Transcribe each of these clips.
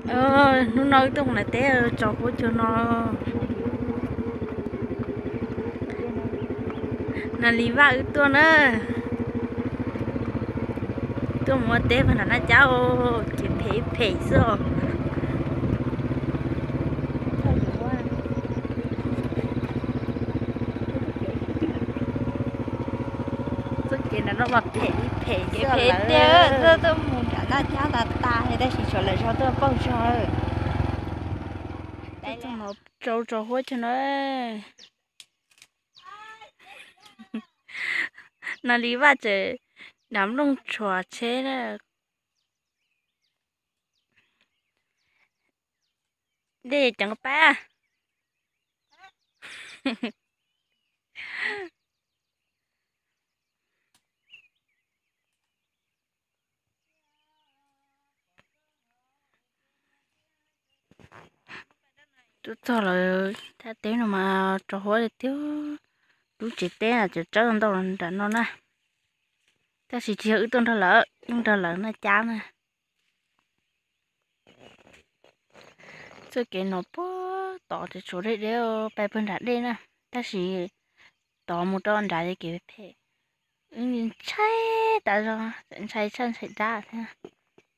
Hnub no wb tuaj mus nram teb tso huab cua no. Nas Lis Vaj wb tuaj na. Tuaj mus ua teb pem nram Naj Cab, kev phem phem xwb os. Txoj kev nram no mas phem li phem xwb. Phem tiag, tuaj mus nram Naj Cab tas tas li tab sis tshuav lawv zog tuaj pauj zog. Tuaj tso huab cua no. Nas Lis Vaj tseem dav nplooj tshuav tsheb na. Dej ceev pab. Tuaj txog lawv thaj teb no mas tso huab li tiag. Lub tsev teb tseem tsawb ntau nram no na. Tab sis tsis yog wb tuaj nrog lawv, wb nrog lawv Naj Cab na. Txoj kev no puag tod tseem tshuav deb deb pais puag nram dej na, tab sis tod mus rau nrad ces kev phem. Wb ntshai tas zog, txawm ntshai tshaj ntshai dab thiab,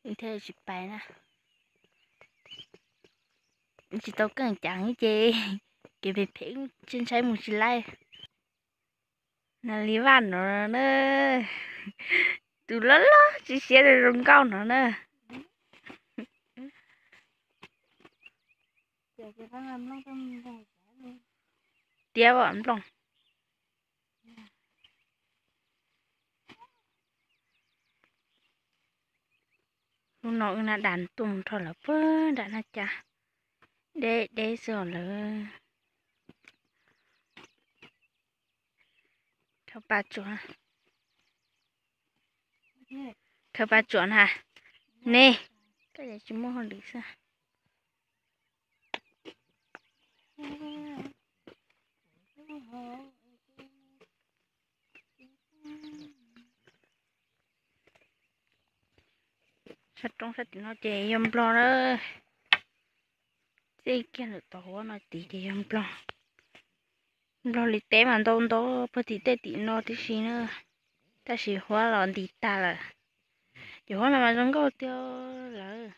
wb thiaj tsis pais na. Tsis tau keej cas ces kev phem phem tsis ntshai mus tsis laij. Nas Lis Vaj no na, tus loj loj tsis siab zoo nkauj no na. Tiab nplooj. Hnub no wb na das tuaj mus nrog lawv puag nram Naj Cab, deb deb xwb os lawv. Khaws pa tsuam, khaws pa tsuam na. Ne, koj tsis muaj hauj lwm xwb. Sab roob sab tim no ces yog nplog na. Txij kiag ntawm tog huab no tid ces yog nplog. Nplog li teb mas ntau ntau puag tim tej tim no tib si na, tab sis huab los nti tag lawm. Ces huab no mas zoo nkauj tiag lawm.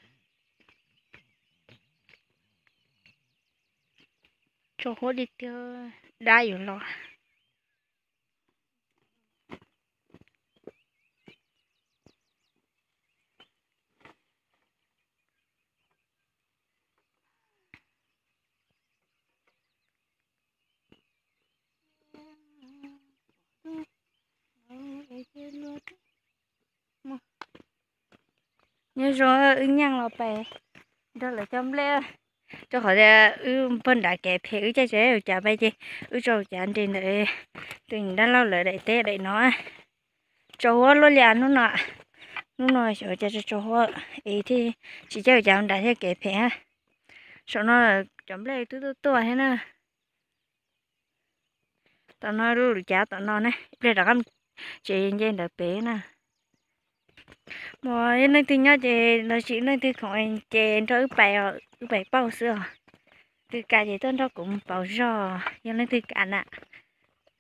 Tso huab li tiag, dab yuav los. Nyob zoo, wb nyeej los pais nrog lawv cog nplej, rau qhov tias wb puag nram kev phem wb caij tsis tau cas pais ces wb tso cav nres ntawm tus dab laug lawv daim teb daim no. Tso huab luaj li hnub no, hnub no xyov cas tso huab es thiaj tsis caij cas nram thiaj kev phem. Saum no cov nplej twb tuaj tuaj thiab na. Tom no lub lwm cav tom no ne, ib pliag rov qab tsev nce ntawd pem na. Mas yog leej twg nyob ces los sis leej twg khoom ces nrog wb pais, wb pais pauj xwb os. Twg kam ces tuaj nrog kuv mus pauj zog, yog leej twg kam na.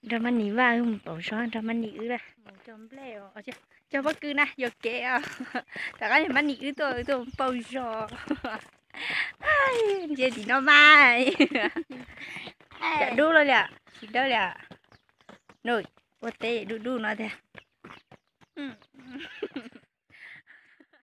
Nrog Mab Nis Vaj wb mus pauj zog, nrog Mab Nis wb mus cog nplej, cog pob kws na, yuam kev os. Tom qab yog Mab Nis wb tuaj, wb tuaj mus pauj zog. Ntsia tim no mas. Cov dub los li, tsis dawb li. Ua teb dub dub no tiag.